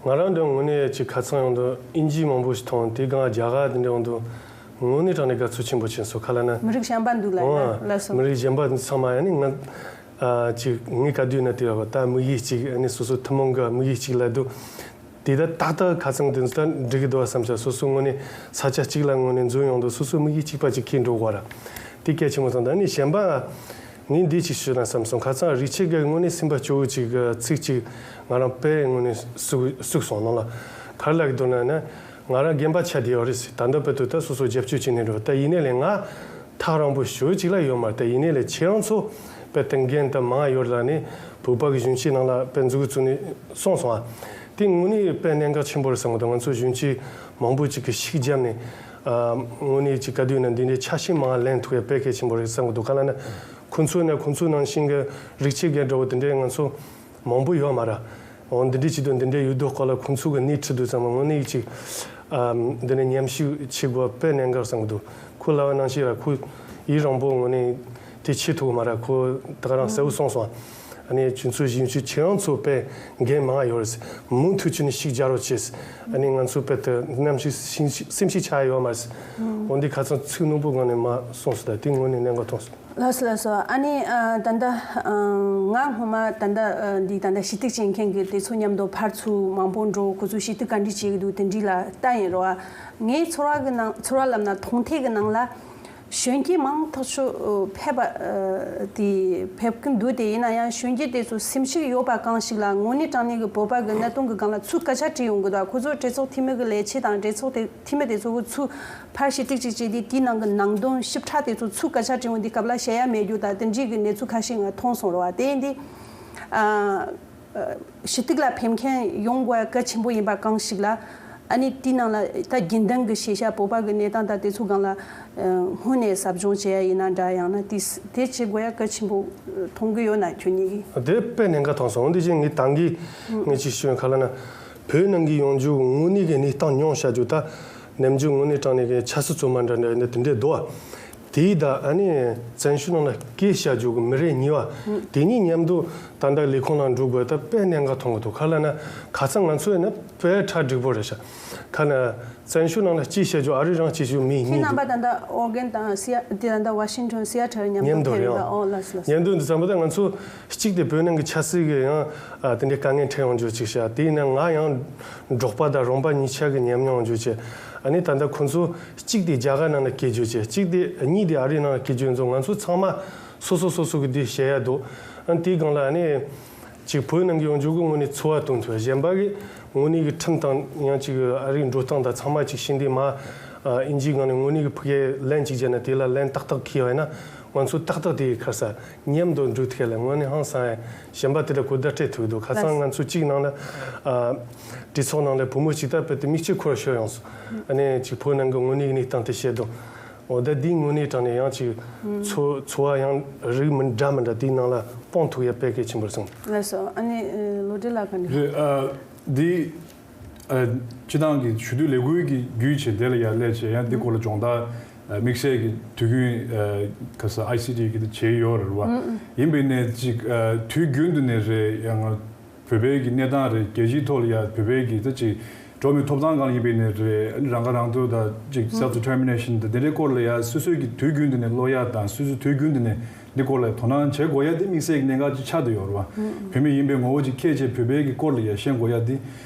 ང་རང་འདི་དངོས་གནས་ཅིག་ཁ་སང་ཡོང་དུས་ཨིན་ཇི་མང་པོ་ཞིག་མཐོང་། དེ་སྒང་རྒྱ་གར་དེ་འདྲ་ཡོང་དུས་དངོས་གནས་དྲང་གནས་དགའ་ཚོར་ཆེན་པོ་བྱུང་སོང་། ག་ལབ་ན་མི་རིགས་གཞན་པ་འདུག་ལ་ཡིན་ན། ལགས་སོ། མི་རིགས་གཞན་པ་ཚང་མ་ཡང་ནི་ང་ཨ་ཅིག་ངའི་ག་དུས་ན་དེ་ཡོད་པ་ད་དམིགས་ཡུལ་གཅིག་ཨ་ནི་སོ་སོ་ཐུན་མོང་གི་དམིགས་ཡུལ་གཅིག་ལ་འདུག་དེ་ད་ཏག་ཏག་ཁ་སང་དེ་ཚོ་ད་འགྲིག་གི་འདུག་བསམ་ཤག་སོ་སོ་དངོས་གནས་ས་ཆ་གཅིག་ལ་དངོས་གནས་འཛུལ་ཡོང་དུས་སོ་སོ་དམིགས་ཡུལ་གཅིག་པ་ཅིག་འཁྱེར་འགྲོ་དགོས་ར། དེ་གལ་ཆེན་པོ་བསམ། ད་ནི་གཞན་པ་ངས་འདི་ཅིག་ཞུས་ན་བསམ་སོང་། ཁ་སང་རིག་ཆེ་གི་དངོས་གནས་སེམས་པ་སྐྱོ་བོ་ཅིག་གི་ཚིག་ཅིག་ང་རང་དཔེ་དངོས་གནས་ཟུག་ཟུག་སོང་ནང་ལ་ག་རེ་ལབ་ཀྱི་འདུག་ན་ན་ང་རང་རྒན་པ་ཆགས་བསྡད་ཡོད་རེད་ཟེར། ད་ལྟ་བར་དུ་ད་སོ་སོ་རྒྱབ་སྐྱོར་བྱེད་ནས་འགྲོ། ད་ཡིན་ནའི་ལས་ང་ཐག་རིང་པོ་ཞེ་པོ་ཅིག་ལ་ཡོད་མ་རེད། ད་ཡིན་ནའི་ལས་ཁྱེད་རང་ཚོ་དཔེ་དེ་འགན་དེ་མང་ཡོད་ལ་ནི་བོད་པ་གི་གཞོན་སྐྱེས་ནང་ལ་དཔེ་འཛུགས་བཙུགས་ནས་སོང་སོང་ཨ། དེ་དངོས་གནས་དཔེ་གནད་འགག་ཆེན་པོ་རེད་བསམ་གི་འདུག་ང་ཚོ་གཞོན་སྐྱེས་མང་པོ་ཅིག་གིས་ཤུགས་བརྒྱབ་ནས་ཨ་དངོས་གནས་ཅིག་ག་དུས་ན་འདི་འདྲའི་ཆ་ཤས་མང་ལེན་ཐུབ་ཡ་དཔེ་གལ་ཆེན་པོ་རེད་བསམ་གི་འདུག་ག་ལབ་ན་ཁོང་ཚོ་ནས་ཁོང་ཚོ་ནང་བཞིན་གི་རིག་ཆེ་གི་འདྲ་བོ་དེ་འདྲའི་ང་ཚོ་མང་པོ་ཡོད་མ་རེད། འོ་འདི་འདྲའི་ཆེད་དུ་འདི་འདྲའི་ཡོད་དོ་ཁོ་ལ་ཁོང་ཚོ་གི་སྣེ་ཁྲིད་དུ་ཚང་མ་དངོས་གནས་ཅིག་ཨ་འདི་ནས་མཉམ་ཞུགས་བྱེད་དགོས་དཔེ་གནད་འགག་བསམ་གི་འདུག་ཁོ་ལ་བ་ནང་བཞིན་ར་ཁོ་ཡི་རང་པོ་དངོས་གནས་དེ་བྱེད་ཐུབ་མ་ར། ཁོ་ད་ག་རང་གསལ་བོ་གསུངས་སོང་། ཨ་ནི་ཁྱོད་ཚོ་གཞོན་སྐྱེས་ཁྱེད་རང་ཚོ་དཔེ་འགན་མང་ཡོད་རེད། མུ་མཐུད་ཀྱི་ནས་ཤུགས་རྒྱག་རོགས་བྱེད། ཨ་ནི་ང་ཚོ་དཔེ་དེ་ནམ་ཞིག་སེམས་ཤུགས་ཆག་ཡོད་མ་རེད། འོ་འདི་ཁ་སང་ཚིག་རྣོན་པོ་སྒང་ནས་མ་གསུངས་སོང་། ད་དེ་དངོས་གནས་གནད་འགག་མཐོང་སོང་། ལགས་སོ་ལགས་སོ། ཨ་ནི་ཨ་ད་ལྟ་ཨ་ང་སྔོན་མ་ད་ལྟ་ཨ་འདི་ད་ལྟ་ཞི་སྟེགས་བྱེད་མཁན་གྱི་དེ་ཚོ་མཉམ་དུ་ཕར་ཚུར་མང་པོ་འགྲོ། ཁོ་ཚོ་ཞི་སྟེགས་ག་འདྲ་བྱེད་ཀྱི་འདུག་དེ་འདྲ་ལ་ལྟ་ཡིན་རོགས། ཨ་ངའི་ཚོར་བ་གི་ནང་ཚོར་བ་ལབ་ན་མཐོང་ཐོས་ཀྱི་ནང་ལ་གཞོན་སྐྱེས་མང་ཐག་ཆོད་ཕེབས་པ་ཨ་དེ་ཕེབས་ཀྱི་འདུག་དེ་ཡིན་ན་ཡང་གཞོན་སྐྱེས་དེ་ཚོ་སེམས་ཤུགས་ཡོད་པ་གང་ཞིག་ལ་དངོས་གནས་དྲང་གནས་ཀྱི་བོད་པ་གི་གནད་དོན་གྱི་སྒང་ལ་ཚུར་སྐད་ཆ་དྲིས་ཡོང་གི་འདུག་ཁོ་ཚོ་གྲོས་ཚོགས་འཐུས་མི་གི་ལས་བྱེད་དང་གྲོས་ཚོགས་དེ་འཐུས་མི་དེ་ཚོ་གི་ཚུར་ཕར་ཞི་སྟེགས་ཅིག་བྱས་ཏེ་དེའི་ནང་གི་ནང་དོན་ཞིབ་ཕྲ་དེ་ཚོ་ཚུར་སྐད་ཆ་དྲི་བ་འདི་སྐབས་ལ་བཤད་ཡ་མེད་རྒྱུ་དང་དེ་འདྲའི་གི་གནས་ཚུལ་ཁ་ཤས་ང་མཐོང་སོང་རེད་བ། དེ་ཡིན་དུས་ཨ་ཞི་སྟེགས་ལ་ཕེབས་མཁན་ཡོང་དགོས་ཡ་གལ་ཆེན་པོ་ཡིན་པ་གང་ཞིག་ལ་ཨ་ནི་དེའི་ནང་ལ་ད་རྒྱུན་ལྡན་གི་ཤེས་བྱ་བོད་པ་གི་གནས་སྟངས་དང་དེ་ཚོ་སྒང་ལ་སྔོན་ནས་ཟབ་སྦྱོང་བྱེད་ཡ་ཡིན་ན་འདྲ་ཡང་ན་དེ་དེ་བྱེད་དགོས་ཡ་གལ་ཆེན་པོ་མཐོང་གི་ཡོད་ན་ཁྱོད་ཉིད་ཀྱིས། དེ་དཔེ་གནད་འགག་མཐོང་སོང་། འོན་ཏེ་ཅིག་ངས་ད་གིན་ངས་ཅིག་ཞུས་ག་ལབ་ན་བོད་ནང་གི་ཡོང་རྒྱུ་དངོས་གནས་ཀྱི་གནས་སྟངས་མྱོང་བྱ་རྒྱུ་ད་ནམ་རྒྱུན་དངོས་གནས་དྲང་གནས་ཀྱི་ཆབ་སྲིད་བཙོན་པ་འདྲ་འདྲ་ཡིན་ན་དེ་འདྲས་འདུག་ཨ། དེའི་ད་ཨ་ནི་བཙན་བྱོལ་ནང་ལ་སྐད་བཤད་རྒྱུ་གི་མི་རེ་གཉིས་པ་དེ་གཉིས་མཉམ་དུ་ད་ལྟ་ལས་ཁུངས་ནང་འགྲོ་དགོས་ད་དཔེ་གནད་འགག་མཐོང་གི་འདུག་ག་ལབ་ན་ཁ་སང་ང་ཚོ་ཡིན་ན་དཔེ་གྲ་འགྲིག་པོ་རེད་ཤག་ག་ལབ་ན་བཙན་བྱོལ་ནང་ལ་སྐད་བཤད་རྒྱུ་ཨ་རི་རང་སྐད་བཤད་རྒྱུ་མི་ཁྱེད་གཉིས་རྣམ་པ་འདུག་ད་ལྟ་ཨོ་གྷན་དང་སི་ཨ་དེ་ད་ལྟ་ཝ་ཤིང་ཊོན་སི་ཨ་ཊལ་མཉམ་མཉམ་དུ་དུ་རེད་ཕེབས་ཡོད་ཨ། ཨོ་ལགས་སོ་ལགས་སོ། མཉམ་དུ་འདི་ཙམ་པ་ད་ང་ཚོ་གཅིག་དེ་བོད་ནང་གི་ཆབ་སྲིད་ཀྱི་ཡང་ཨ་དེ་འདྲའི་དཀའ་ངལ་འཕྲད་ཡོང་རྒྱུ་གཅིག་ཤག་དེ་ཡིན་ན་ང་ཡང་འབྲོག་པ་དང་རོང་པ་གཉིས་ཆ་གི་ཉམས་མྱོང་ཡོང་རྒྱུ་བྱས། ཨ་ནི་ད་ལྟ་ཁོ་ཚོ་གཅིག་དེ་རྒྱ་གར་ནང་ལ་སྐྱེས་རྒྱུ་བྱས། གཅིག་དེ་གཉིས་དེ་ཨ་རི་ནང་ལ་སྐྱེས་རྒྱུ་ཡིན་ཙང་ང་ཚོ་ཚང་མ་སོ་སོ་སོ་སོ་གི་དེ་བཤད་ཡ་འདུག་ཨ་ནི་དེའི་སྒང་ལ་ཨ་ནི་ཅིག་བོད་ནང་གི་ཡོང་རྒྱུ་གི་དངོས་གནས་འཚོ་བ་གཏོང་ཐུབ། གཞན་པ་གི་དངོས་གནས་ཀྱི་ཁྲིམས་དང་ཡང་ཅིག་ཨ་རིའི་འགྲོ་སྟངས་དང་ཚང་མ་ཅིག་ཤེས་འདི་མ་ཨ་ཨིན་ཇིའི་སྒང་ནས་དངོས་གནས་ཀྱི་ཕ་གིར་ལན་ཅིག་བརྒྱབ་ན་དེ་ལ་ལན་ཏག་ཏག་འཁེལ་བ་ཡིན་ན་ང་ཚོ་ཏག་ཏག་དེ་ག་རེ་ཟེར་མཉམ་དུ་འགྲོ་ཐུབ་ཡ་ལ་དངོས་གནས་ཧང་སང་ཡ། གཞན་པ་དེ་ལ་གོ་བརྡ་སྤྲད་ཐུབ་འདུག་ཁ་སང་ང་ཚོ་གཅིག་ནང་ལ་ཨ་གྲོས་ཚོགས་ནང་ལ་བུ་མོ་གཅིག་ད་དཔེ་དེ་མིག་ཆུ་འཁོར་ཤོར་ཡོང་སོང་། ཨ་ནི་ཅིག་བོད་ནང་གི་དངོས་གནས་ཀྱི་གནས་སྟངས་དེ་བཤད་འདུག་འོ་ད་འདིའི་དངོས་གནས་དྲང་ནས་ཡང་ཅིག་འཚོ་འཚོ་བ་ཡང་རིགས་མི་འདྲ་མི་འདྲ་དེའི་ནང་ལ་སྤུངས་ཐུབ་ཡ་དཔེ་གལ་ཆེན་པོ་རེད་བསམ། ལགས་སོ། ཨ་ནི་ཨ་བློ་གྲོས་ལགས་ག་འདྲ། རེད། ཨ་འདི་ཨ་སྤྱི་བཏང་གི་ཞུ་གཏུག་ལས་འགུལ་གྱི་བརྒྱུད་བྱས་དེ་ལ་ཡར་སླེབས་བྱས་ཡང་འདི་སྐོར་ལ་སྦྱོང་བརྡར་ཨ་དམིགས་བསལ་གྱི་དུས་རྒྱུན་ཨ་ག་ས་ཨའི་སི་ཊི་གི་དེ་བྱས་ཡོད་རེད་བ། ཡིན་པའི་ནས་ཅིག་ཨ་དུས་རྒྱུན་དུ་ནས་རེད་ཡང་། བོད་པའི་གི་གནས་སྟངས་རེད། རྒྱལ་སྤྱིའི་ཐོག་ལ་ཡ་བོད་པའི་གི་ད་ཅིག་འགྲོ་བ་མིའི་ཐོབ་ཐང་སྒང་ཡིན་པའི་ནས་རེད། རང་ཁ་རང་གཏོད་ད་ཅིག་self determination ད་དེ་འདྲའི་སྐོར་ལ་ཡ་སོ་སོའི་གི་དུས་རྒྱུན་དུ་ནས་ཀློག་ཡ་དང་སོ་སོའི་དུས་རྒྱུན་དུ་ནས་འདི་སྐོར་ལ་དོ་སྣང་བྱེད་དགོས་ཡ་དེ་དམིགས་བསལ་གི་གནད་འགག་ཅིག་ཆགས་བསྡད་ཡོད་རེད་བ། བོད་མི་ཡིན་པའི་ངོ་བོ་ཅིག་ཁས་བྱས་བོད་པའི་གི་སྐོར་ལ་ཡ་ཤེས་དགོས་ཡ་དེ་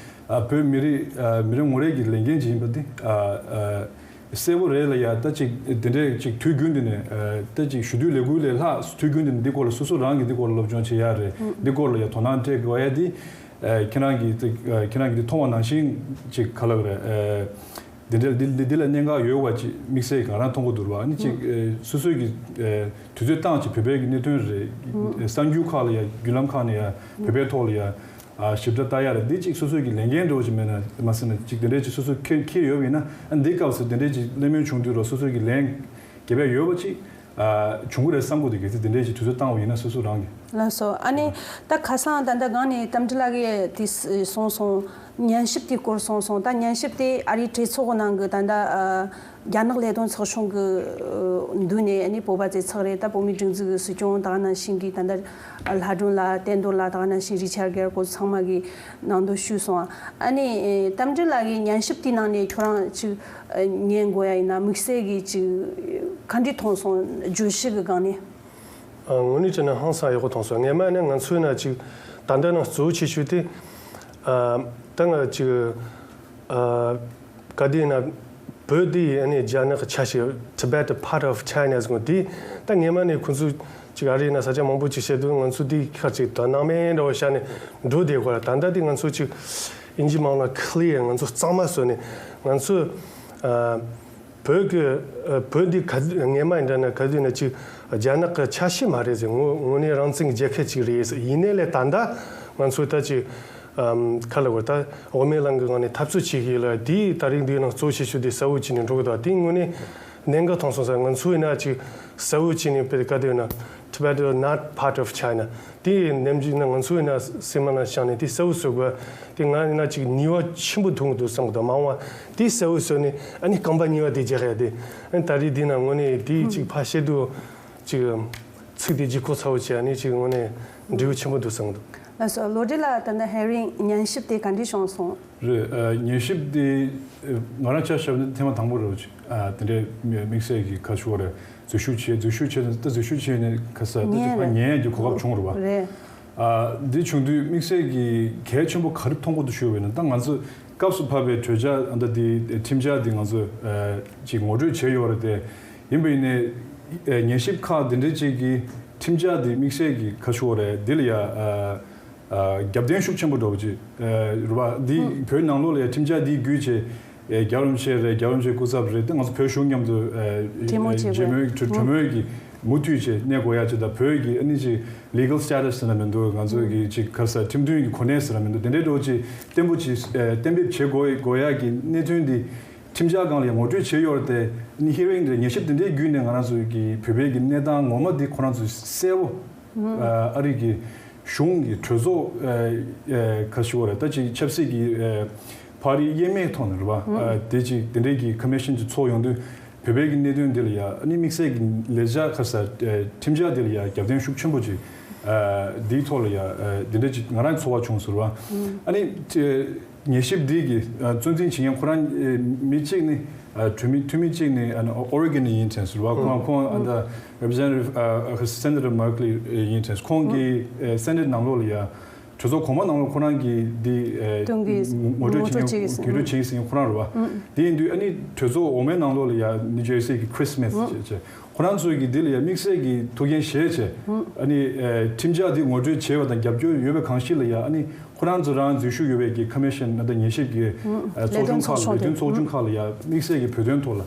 ཨ་བོད་མི་རིགས་ཨ་མི་རེ་ངོ་རེ་གི་ལས་འགན་ཅིག་ཡིན་པ་དེ་ཨ་ཨ། གསལ་པོ་རེད་ལ་ཡ། ད་ཅིག་དེ་འདྲས་ཅིག་དུས་རྒྱུན་དུ་ནས་ད་ཅིག་ཞུ་དུས་ལས་འགུལ་ལས་ལྷག་དུས་རྒྱུན་དུ་ནས་འདི་སྐོར་ལ་སོ་སོ་རང་གིས་འདི་སྐོར་ལ་སློབ་སྦྱོང་བྱེད་ཡ་རེད། འདི་སྐོར་ལ་ཡ་དོ་སྣང་སྤྲད་དགོས་ཡ་འདི། ཁྱེད་རང་གིས་ཁྱེད་རང་གིས་འདི་མཐོང་བ་ནང་བཞིན་ཅིག་ག་ལབ་རེད། འདི་འདྲ་འདི་འདི་འདི་ལ་གནད་འགག་ཡོད་པ་ཅིག་དམིགས་བསལ་གྱི་ང་རང་མཐོང་གི་འདུག་ར། ཨ་ནི་ཅིག་ཨེ་སོ་སོའི་གི་ཨེ་དུས་ཚོད་བཏང་ཅིག་བོད་པའི་གི་གནད་དོན་རེད། ཨེ་གསར་འགྱུར་ཁག་ལ་ཡ་བརྒྱུད་ལམ་ཁག་ནས་ཡ་བོད་པའི་ཐོག་ལ་ཡ་ཨ་ཞིབ་ཕྲ་ལྟ་ཡ་རེད། འདི་ཅིག་སོ་སོའི་གི་ལས་འགན་འདྲ་བོ་ཅིག་མེད་ན་མ་ཟེར་ན་ཅིག་དེ་འདྲའི་ཅིག་སོ་སོ་འཁྱེར་འཁྱེར་ཡོད་པ་ཡིན་ན། ཨ་འདི་སྐབས་སུ་དེ་འདྲའི་ཅིག་གླེང་མོལ་བྱུང་དུས་ར་སོ་སོའི་གི་ལན་རྒྱབ་ཡ་ཡོད་པ་ཅིག་ཨ་བྱུང་གི་རེད་བསམ་གི་འདུག་གལ་སྲིད་དེ་འདྲའི་ཅིག་དུས་ཚོད་བཏང་བ་ཡིན་ན་སོ་སོ་རང་གི། ལགས་སོ། ཨ་ནི་ད་ཁ་སང་ད་ལྟ་སྒང་ནས་རྟ་མགྲིན་ལགས་ཀྱིས་དེ་གསུངས་སོང་། ཉན་ཞིབ་དེའི་སྐོར་གསུངས་སོང་། ད་ཉན་ཞིབ་དེ་ཨ་རིའི་གྲོས་ཚོགས་ནང་གི་ད་ལྟ་ཨ་རྒྱ་ནག་ལས་དོན་ཚོགས་ཆུང་གི་ཨ་མདུན་ནས་ཨ་ནི་བོད་པ་ཚོའི་ཚོགས་རེད། ད་བོད་མིའི་སྒྲིག་འཛུགས་ཀྱི་སྲིད་སྐྱོང་ད་ག་ནང་བཞིན་གྱི་ད་ལྟ་ལྷ་སྒྲོན་ལགས། བསྟན་རྡོར་ལགས། ད་ག་ནང་བཞིན་རི་ཆར་གྷེར་སྐོར་ཚང་མ་གིས་ནང་དོན་ཞུས་སོང་། ཨ་ནི་ཨེ་རྟ་མགྲིན་ལགས་ཀྱིས་ཉན་ཞིབ་དེའི་ནང་ནས་ཁྱོད་རང་ཅིག་ཨ་ཉན་དགོས་ཡ་ཡིན་ན་དམིགས་བསལ་གྱི་ཅིག་ག་འདྲ་མཐོང་སོང་། བརྗོད་གཞི་གི་སྒང་ནས། ཨ་དངོས་གནས་བྱས་ན་ཧང་སང་ཡག་པོ་མཐོང་སོང་། སྔས་མ་ནས་ང་ཚོའི་ནང་ཅིག་ད་ལྟ་ནང་གཙོ་བོ་ཆེ་ཤོས་དེ་ཨ་ད་ང་ཅིག་ཨ་ག་དེ་ཡིན་ན་བོད་དེ་ཨ་ནི་རྒྱ་ནག་གི་ཆ་ཤས། Tibet a part of China ཟེར་གོ་དེ། ད་སྔས་མ་ནས་ཁོ་ཚོ་ཅིག་ཨ་རིའི་ནང་ས་ཆ་མང་པོ་ཅིག་བཤད་དུས་ང་ཚོ་དེ་ཁ་ཅིག་ད་སྣང་མེད་འདྲ་བོ་བཞག་ནས་འགྲོ་བསྡད་ཀྱི་ཡོད་རེད། ད་ལྟ་དེ་ང་ཚོ་ཅིག་ཨིན་ཇི་མ་ལ་clear ང་ཚོ་གཙང་མ་བཟོས་ནས་ང་ཚོ་ཨ་བོད་ཀྱི་ཨ་བོད་འདི་ག་སྔས་མ་ཡིན་འདྲ་ན་ག་དུས་ན་ཅིག་རྒྱ་ནག་གི་ཆ་ཤས་མ་རེད་ཟེར། དངོས་དངོས་གནས་རང་བཙན་གྱི་རྒྱལ་ཁབ་ཅིག་རེད་ཟེར། ཡིན་ནའི་ལས་ད་ལྟ་ང་ཚོ་ད་ཅིག་ཨམ་ག་ལབ་དགོས། ད་འོག་མའི་གླིང་གི་ངང་ནས་འཐབ་རྩོད་བྱེད་ཀྱི་ཡོད་ལ། དེའི་ད་རིང་འདིའི་ནང་གཙོ་ཆེ་ཤོས་དེ་གསལ་བོ་བྱས་ནས་འགྲོ་གི་འདུག་དེ་དངོས་གནས་གནད་འགག་མཐོང་སོང་ཟེར། ང་ཚོ་ཡིན་ན་ཅིག་གསལ་བོ་བྱས་ནས་དཔེ་ག་དུས་ན་Tibet is not part of China དེ་ནམ་རྒྱུན་ན་ང་ཚོ་ཡིན་ན་སེམས་ནང་བཞག་ནས་དེ་གསལ་བོ་བཟོ་དགོས། དེ་ང་ཡིན་ན་ཅིག་ནུས་པ་ཆེན་པོ་ཐོན་གི་འདུག་བསམ་གི་འདུག་མ་འོངས་པ་དེ་གསལ་བོ་བཟོས་ནས་ཨ་ནི་རྐང་པ་གཉིས་པ་དེ་རྒྱག་ཡ་དེ། ཨ་ནི་ད་རེས་འདི་ན་དངོས་གནས་དེ་ཅིག་ཕར་བཤད་དུས་ཅིག་ཚིག་དེ་ལྗིད་ཁོག་ཚ་བོ་བྱས། ཨ་ནི་ཅིག་དངོས་གནས་འབྲས་བུ་ཆེན་པོ་འདུག་བསམ་གི་འདུག་ལགས་སོ། བློ་གྲོས་ལགས། ད་ནི་ཧེ་རིང་ཉན་ཞིབ་དེ་ག་འདྲས་བྱུང་སོང་། རེད། ཨ་ཉན་ཞིབ་དེ་ཨ་ང་རང་ཆ་བཞག་ན་ཐེངས་མ་དང་པོ་རེད་བ། ཅིག་ཨ་དེ་འདྲའི་དམིགས་བསལ་གྱི་ཁ་ཕྱོགས་རེད། འཛུལ་ཞུགས་བྱས། འཛུལ་ཞུགས་བྱས་ནས་ད་འཛུལ་ཞུགས་བྱས་ནས་ཁ་ས་ད་ཅིག་ཕར་ཉན་ཡ་གི་གོ་སྐབས་བྱུང་རེད་བ། རེད། ཨ་འདི་བྱུང་དུས་དམིགས་བསལ་གྱི་གལ་ཆེན་པོ་ག་རེ་མཐོང་གི་འདུག་ཞུས་པ་ཡིན་ན། ད་ང་ཚོ་སྐབས་སུ་བབས་པའི་གྲོས་འཆར་ཨ་ད་འདི་ཁྲིམས་འཆར་འདི་ང་ཚོ་ཨ་ཅིག་ངོ་སྤྲོད་བྱས་ཡོད་རེད་དེ། ཡིན་པ་ཡིན་ནའི་ཨ་ཉན་ཞིབ་ཁག་འདི་འདྲའི་ཅིག་གི་ཁྲིམས་འཆར་འདི་དམིགས་བསལ་གྱི་ཁ་ཕྱོགས་རེད། འདི་ལ་ཡ་ཨ་ཨ་རྒྱབ་རྟེན་ཤུགས་ཆེན་པོ་འགྲོ་བ་ཅིག་ཨ་རེད་བ། འདི་བོད་ནང་ལོགས་ལ་ཡ་ཁྲིམས་འཆར་འདི་བརྒྱུད་བྱས། ཨེ་རྒྱལ་བ་རིན་པོ་ཆེ་རེད། རྒྱལ་བ་རིན་པོ་ཆེའི་སྐུ་ཚབ་རེད། དེ་ང་ཚོ་བོད་གཞུང་མཉམ་དུ་ཨེ་གྲོས་མོལ་བྱེད་དགོས། གྲོས་གྲོས་མོལ་གྱི་མུ་མཐུད་བྱས་གནས་དགོས་ཡ་ཅིག་དང་། བོད་ཀྱི་ཨ་ནི་ཅིག་legal status ཟེར་ན་མི་འདུག་ང་ཚོ་གི་ཅིག་ག་རེ་ཟེར། ཁྲིམས་མཐུན་གྱི་གོ་གནས་ཟེར་ན་མི་འདུག་དེ་འདྲའི་འགྲོ་ཅིག་གཏན་འབེབས་བྱེད་ཨེ་གཏན་འབེབས་བྱེད་དགོས་དགོས་ཡ་གི་གནད་དོན་འདི་ཁྲིམས་འཆར་སྒང་ལ་ཡང་ངོ་སྤྲོད་བྱས་ཡོད་རེད་དེ། ཨ་ནི་hearing དེ་ཉན་ཞིབ་དེ་འདྲའི་བརྒྱུད་ནས་ང་རང་ཚོ་གི་བོད་པའི་གི་གནས་སྟངས་ངོ་མ་འདི་ཁོ་རང་ཚོས་གསལ་པོ་ཨ་ཨ་རི་གི་གཞུང་གི་གྲོས་ཚོགས་ཨ་ཨ་ག་ཞུ་བ་རེད། ད་ཅིག་ཆབ་སྲིད་ཀྱི་ཨ་པར་ཊི་དབྱེ་མེད་ཐོག་ནས་རེད་བ། ཨ་དེ་ཅིག་དེ་འདྲའི་གི་ཀོ་མི་ཤན་ཅིག་ཚོགས་ཡོང་དུས་བོད་པའི་གི་གནད་དོན་འདི་ལ་ཡ་ཨ་ནི་དམིགས་བསལ་གྱི་ལས་འཆར་ག་རེ་ཟེར་ཨ་ཁྲིམས་འཆར་འདི་ལ་ཡ་རྒྱབ་རྟེན་ཤུགས་ཆེན་པོ་ཅིག་ཨ་འདིའི་ཐོག་ལ་ཡ་ཨ་དེ་འདྲ་ཅིག་ང་རང་ཚོར་བ་བྱུང་ཟེར་བ། ཨ་ནི་ཨ་ཉན་ཞིབ་འདི་གི་ཨ་གཙོ་འཛིན་བྱེད་མཁན་ཁོ་རང་ཨ་མི་གཅིག་ནི་ཨ་འཐུས་མི་འཐུས་མི་གཅིག་ནི་ཨ་ཨོ་རི་གོན་ནས་ཡིན་དྲན་ཟེར་བ། ཁོང་ཁོང་ཨ་ད་Representative ཨ་Senator Markley ཡིན་དྲན། ཁོང་གིས་ཨ་Senate ནང་ལོགས་ལ་ཡ་གྲོས་ཚོགས་གོང་མ་ནང་ལོགས་ཁོ་རང་གིས་འདི་ཨ་དོན་གྱི་ངོ་སྤྲོད་ངོ་སྤྲོད་བྱེད་བྱེད་ཀྱི་མཁན་གྱི་ཟིན། གྲོས་བྱེད་ཀྱི་ཟིན་ཁོ་རང་རེད་བ། དེ་ཡིན་དུས་ཨ་ནི་གྲོས་ཚོགས་འོག་མའི་ནང་ལོགས་ལ་ཡ་New Jersey གི་Chris Smith བྱས་བྱས། ཁོ་རང་ཚོས་ཀྱིས་འདི་ལ་ཡ་དམིགས་བསལ་གྱི་ཐུགས་འགན་བཞེས་བྱས། ཨ་ནི་ཨ་ཁྲིམས་འཆར་འདི་ངོ་སྤྲོད་བྱས་པ་དང་རྒྱབ་སྐྱོར་ཡོད་པའི་གང་ཞིག་ལ་ཡ་ཨ་ནི་ཁོ་རང་ཚོ་རང་འཛུལ་ཞུགས་ཡོད་པའི་གི་ཀོ་མི་ཤན་ཨ་ད་ཉན་ཞིབ་ཀྱི་ཨ་ཚོགས་ཆུང་ཁག་ལས་དོན་ཚོགས་ཆུང་ཁག་ལ་ཡ་དམིགས་བསལ་གྱི་བོད་དོན་ཐོག་ལ་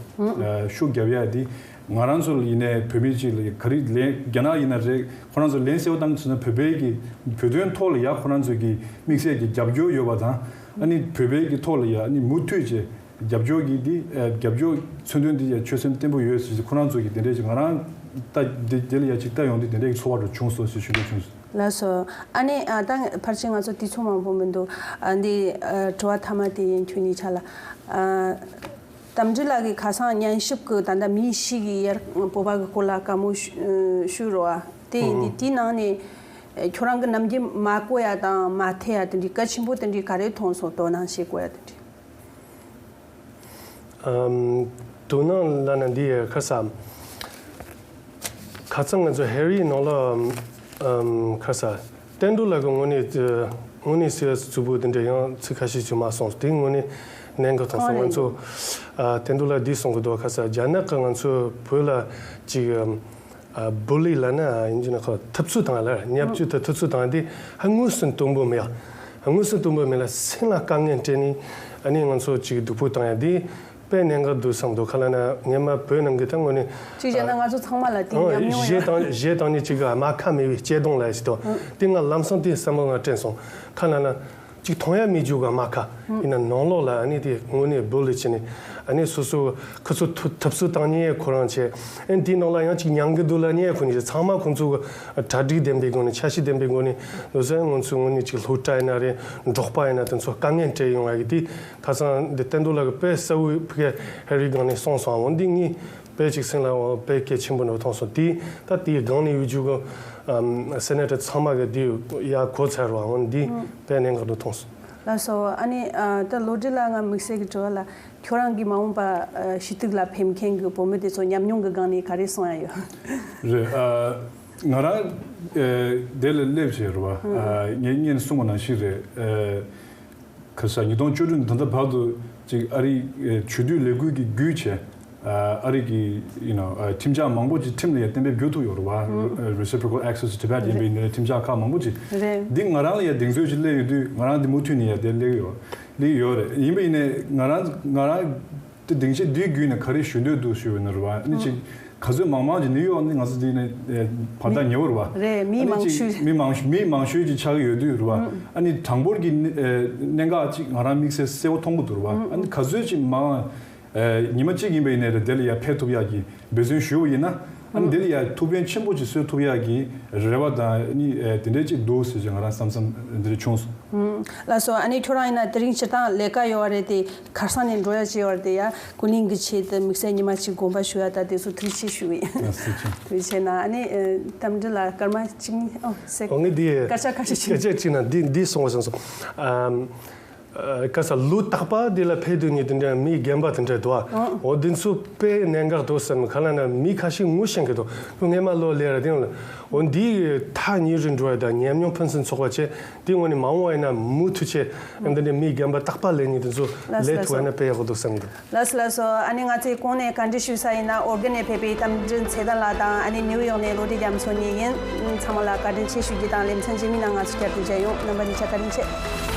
ཨ་ཤུགས་རྒྱབ་ཡ་འདི་ང་རང་ཚོ་ལ་ཡིན་ནའི་བོད་མི་གཅིག་ལ་ག་རེ་ལན་རྒྱ་ནག་ཡིན་ན་རེད། ཁོ་རང་ཚོ་ལན་གསལ་པོ་བཏང་གི་ཟེར་ན་བོད་པའི་གི་བོད་དོན་ཐོག་ལ་ཡ་ཁོ་རང་ཚོ་གི་དམིགས་བསལ་གྱི་རྒྱབ་སྐྱོར་ཡོད་པ་དང་། ཨ་ནི་བོད་པའི་གི་ཐོག་ལ་ཡ་ཨ་ནི་མུ་མཐུད་བྱས། རྒྱབ་སྐྱོར་གྱི་འདི་ཨ་རྒྱབ་སྐྱོར་མཚོན་དོན་འདི་ཡ་ཆོད་སེམས་བརྟན་པོ་ཡོད་ཟེར། ཁོ་རང་ཚོ་གི་དེ་འདྲས་ཅིག་ང་རང་ལྟ་འདི་འདི་ལ་ཡ་ཅིག་ལྟ་ཡོང་དུས་དེ་འདྲས་ཀྱི་ཚོར་བ་རུ་བྱུང་སོང་ཟེར་ཞུ་འདོད་བྱུང་སོང་། ལགས་སོ། ཨ་ནི་ཨ་ད་ཕལ་ཆེར་ང་ཚོ་དུས་ཚོད་མང་པོ་མི་འདུག་ཨ་འདི་ཨ་དྲི་བ་མཐའ་མ་དེ་ཡིན། ཁྱོད་གཉིས་ཆ་ལ་ཨ་རྟ་མགྲིན་ལགས་ཀྱིས་ཁ་སང་ཉན་ཞིབ་ཀྱི་ད་ལྟ་མི་བཞི་གི་ཡར་བོད་པ་གི་སྐོར་ལ་བཀའ་མོལ་ཞུ་ཨ་ཞུས་རོགས་ཨ། དེ་ཡིན་དུས་དེའི་ནང་ནས་ཨ་ཁྱོད་རང་གི་ནམ་རྒྱུན་མ་གོ་ཡ་དང་མ་ཐེ་ཡ་དེ་འདྲའི་གལ་ཆེན་པོ་དེ་འདྲའི་ག་རེ་མཐོང་སོང་། དོ་སྣང་བྱེད་དགོས་ཡ་དེ་འདྲའི། ཨམ། དོ་སྣང་ལབ་ན་འདི་ཡ་ཁ་ས། ཁ་སང་ང་ཚོ་ཧེ་རིའི་ནང་ལ་ཨམ་ཁ་ས། བསྟན་འགྲོ་ལགས་ཀྱི་དངོས་གནས་དངོས་གནས་སེ་གཙུག་པོ་དེ་འདྲ་ཡང་ཚིག་ཁ་ཤས་ཅིག་མ་སོང་། དེ་དངོས་གནས་ གནད་འགག་དང་སོང་། ང་ཚོ་ཨ་དེ་འདུག་ལ་འདི་གསུང་གི་འདུག་ཁ་ས་རྒྱ་ནག་གི་ང་ཚོ་བོད་ལ་ཅིག་ཨ་བུ་ལི་ལ་ན་ཡིན་གྱི་ན་ཁ་ཐུབ་ཚོད་བཏང་ལ་བརྙས་བཅོས་དང་ཐུབ་ཚོད་བཏང་དེ་ཧ་དངོས་སུ་དུམ་བུ་མེད་ཡ། ཧ་དངོས་སུ་དུམ་བུ་མེད་ལ་སེམས་ལ་དཀའ་ངལ་སྤྲད་ནས་ཨ་ནི་ང་ཚོ་ཅིག་སྡུག་པོ་བཏང་ཡ་དེ་དཔེ་གནད་འགག་འདུག་བསམ་འདུག་ཁ་ལ་ན་ངས་མ་བོད་ནང་གི་ད་དངོས་གནས་ཅིག་བྱས་ན་ང་ཚོ་ཚང་མ་ལ་དེ་ཨ་ཉམས་མྱོང་གཞས་ཡོད། དང་གཞས་དང་ནི་ཅིག་ག་མ་ཁ་མེད་པའི་སྐྱེ་གདོང་ལ་ཞིག་དང་དེ་ང་ལམ་སང་དེ་བསམ་བློ་ང་དྲན་སོང་། ཁ་ལ་ན། ཅིག་མཐོང་ཡ་མི་འཇུག་ག་མ་ཁ། ཡིན་ན་ནང་ལོགས་ལ་ཨ་ནི་དེ་དངོས་གནས་བུ་ལི་ཕྱིན་ནས་ཨ་ནི་སོ་སོ་ཁོ་ཚོ་ཐུ་ཐབས་སུ་བཏང་ཉེ་ཁོ་རང་བྱས། ཨ་ནི་དེའི་ནང་ལ་ཡང་ཅིག་མྱང་གི་འདུག་ལ་ཉེ་ཁོ་ནི་ཚང་མ་ཁོང་ཚོ་གི་གྲ་སྒྲིག་ལྡན་པའི་སྒོ་ནས་འཆར་གཞི་ལྡན་པའི་སྒོ་ནས་ལོ་སར་ང་ཚོའི་དངོས་གནས་ཅིག་སློབ་གྲྭ་ཡིན་ན་རེད། འབྲོག་པ་ཡིན་ན་དེ་ཚོ་དཀའ་ངལ་འཕྲད་ཡོང་བ་གི་དེ་ཁ་སང་འདི་བསྟན་རྡོར་ལགས་ཀྱི་དཔེ་གསལ་བོའི་ཕ་གི་ཧེ་རི་སྒང་ནས་གསུངས་སོང་། འོ་འདི་ངས་དཔེ་ཅིག་སེམས་ལ་དཔེ་གལ་ཆེན་པོ་འདྲ་མཐོང་སོང་། དེ་ད་དེའི་སྒང་ནས་ཡོད་རྒྱུ་གི་སེ་ནེ་ཊར་ཚང་མ་གི་དེ་ཡ་གོ་ཚར་བ་འོ་འདི་དཔེ་གནད་འགག་འདྲ་མཐོང་སོང་། ལགས་སོ། ཨ་ནི་ཨ་ད་ལོ་ཌི་ལགས་ང་དམིགས་བསལ་གྱི་དྲི་བ་ལ་ཁྱོད་རང་གིས་མ་འོངས་པ་ཨ་ཞི་གཏུག་ལ་ཕེབས་མཁན་གྱི་བུ་མོ་དེ་ཚོ་ཉམས་མྱོང་གི་སྒང་ནས་ག་རེ་གསུང་ཡ་ཡོད། རེད། ཨ་ང་རང་ཨ་དེ་ལ་སླེབས་བྱས་རེད་བ། ཨ་ངས་སྔོན་གསུངས་པ་ནང་བཞིན་རེད། ཨ་ཁ་ས་ཉིས་སྟོང་བཅུ་དྲུག་ནས་ད་ལྟ་བར་དུ་ཅིག་ཨ་རིའི་ཨ་ཆོས་བསྡུས་ལས་འགུལ་གྱི་བརྒྱུད་བྱས། ཨ་ཨ་རི་གི་you know ཨ་ཁྲིམས་འཆར་མང་པོ་ཅིག་ཁྲིམས་ལ་ཡ་གཏན་འབེབས་བསྒྱུར་ཐུབ་ཡོད་རེད་བ། Reciprocal Access to Tibet ཡིན་པའི་ནི་ཁྲིམས་འཆར་ཁག་མང་པོ་ཅིག་རེད། འདི་ང་རང་ལ་ཡ་གདེང་ཚོད་ཅིག་སླེབས་ཡོད་དུས་ང་རང་འདི་མུ་མཐུད་ནས་ཡ་དེ་སླེབས་ཡོད་སླེབས་ཡོད་རེད། ཡིན་པ་ཡིན་ནའི་ང་རང་ང་རང་དེ་སྡིངས་ཆ་འདིའི་བརྒྱུད་ནས་ག་རེ་ཞུ་འདོད་འདུག་ཞུ་བ་ཡིན་ན་རེད་བ། ཨ་ནི་ཅིག་ག་ཚོད་མང་མང་ཅིག་ནིའུ་ཡོག་ནི་ང་ཚོ་འདི་ནས་བར་ཐག་ཉེ་བོ་རེད་བ། རེད། མི་ཨ་ནི་མང་ཅིག་ཤོས་མི་མང་མི་མང་ཤོས་ཅིག་ཆགས་ཀྱི་ཡོད་དུས་རེད་བ། ཨ་ནི་གྲངས་འབོར་གྱི་གནད་འགག་ཅིག་ང་རང་དམིགས་བསལ་གསལ་བོ་མཐོང་གི་འདུག་རེད་བ། ཨ་ནི་ག་ཚོད་ཅིག་མང་ཨ་ཉི་མ་གཅིག་ཡིན་པ་ཡིན་ནའི་རེད། དེ་ལ་ཡར་ཕེབས་ཐུབ་ཡག་གི་འབད་བརྩོན་ཞུ་བ་ཡིན་ན་ཨ་ནི་དེ་ལ་ཡར་ཐུགས་ཕན་ཆེན་པོ་ཅིག་གསོས་ཐུབ་ཡག་གི་རེ་བ་དང་ཨ་ནི་དེ་འདྲས་ཅིག་འདུག་ཟེར་ཅིག་ང་རང་བསམ་བསམ་འདི་འདྲས་བྱུང་སོང་། ལགས་སོ། ཨ་ནི་ཁྱོད་རང་ཡིན་ན་དེ་རིང་སྤྱིར་བཏང་ལས་ཀ་ཡོད་རེད་དེ་ཁར་སང་ནས་འགྲོ་ཡ་ཅིག་ཡོད་རེད་དེ་ཡ་ཀུན་གླེང་གི་ཆེད་དུ་དམིགས་བསལ་ཉི་མ་གཅིག་དགོངས་པ་ཞུ་ཡ་ད་དེ་ཚོ་ཐུགས་རྗེ་ཆེ་ཞུ་གི་ཡིན། ཐུགས་རྗེ་ཆེ་གནང་། ཨ་ནི་ཨ་རྟ་མགྲིན་ལགས་སྐར་མ་གཅིག་ཨོ་སེ་ཨོ་ངས་འདི་སྐར་ཆ་ཁ་ཤས་ཤིག་སྐད་ཆ་གཅིག་ན་འདི་འདི་གསུང་བ་བསམ་སོང་། ཨམ། ཨ་ག་ས་ལོ་རྟག་པ་འདི་ལ་ཕེབས་དུས་ནི་དེ་འདྲ་མི་རྒན་པ་དེ་འདྲ་འདུག་ཨ། ཨོ་འདི་ཚོ་དཔེ་གནད་འགག་འདུག་བསམ། ག་ལ་ན་མི་ཁ་ཤས་ངུ་ཤེས་ཀྱི་འདུག་ཁོ་སྔས་མ་ལོ་ལས་ར་དེ་ལ་འོ་འདི་ཐག་ཉེ་རུ་འགྲོ་བ་དང་ཉམས་མྱོང་ཕུན་སུམ་ཚོགས་པ་བྱས། དེ་ངོ་ནས་མ་འོངས་པ་ཡིན་ན་མུ་མཐུད་བྱས་འདི་འདྲའི་མི་རྒན་པ་རྟག་པ་ལས་ནི་དེ་ཚོ་ལས་ཐུབ་པ་ཡིན་ན་དཔེ་ཡག་པོ་འདུག་བསམ་གི་འདུག་ལགས་སོ་ལགས་སོ། ཨ་ནི་ང་ཚོས་གོང་ནས་བཀའ་འདྲི་ཞུ་ས་ཡིན་ན་ཨོར་གན་ནས་ཕེབས་པའི་རྟ་མགྲིན་ཚེ་བརྟན་ལགས་དང་ཨ་ནི་ནིའུ་ཡོག་ནས་བློ་གྲོས་རྒྱ་མཚོ་གཉིས་ཡིན། ཚང་མ་ལ་བཀའ་དྲིན་ཆེ་ཞུ་རྒྱུ་དང་ལེ་ཚན་རྗེས་མའི་ནང་ང་ཚོ་བསྐྱར་དུ་མཇལ་ཡོང་། རྣམ་པ་གཉིས་ཆ་བཀའ་དྲིན་ཆེ།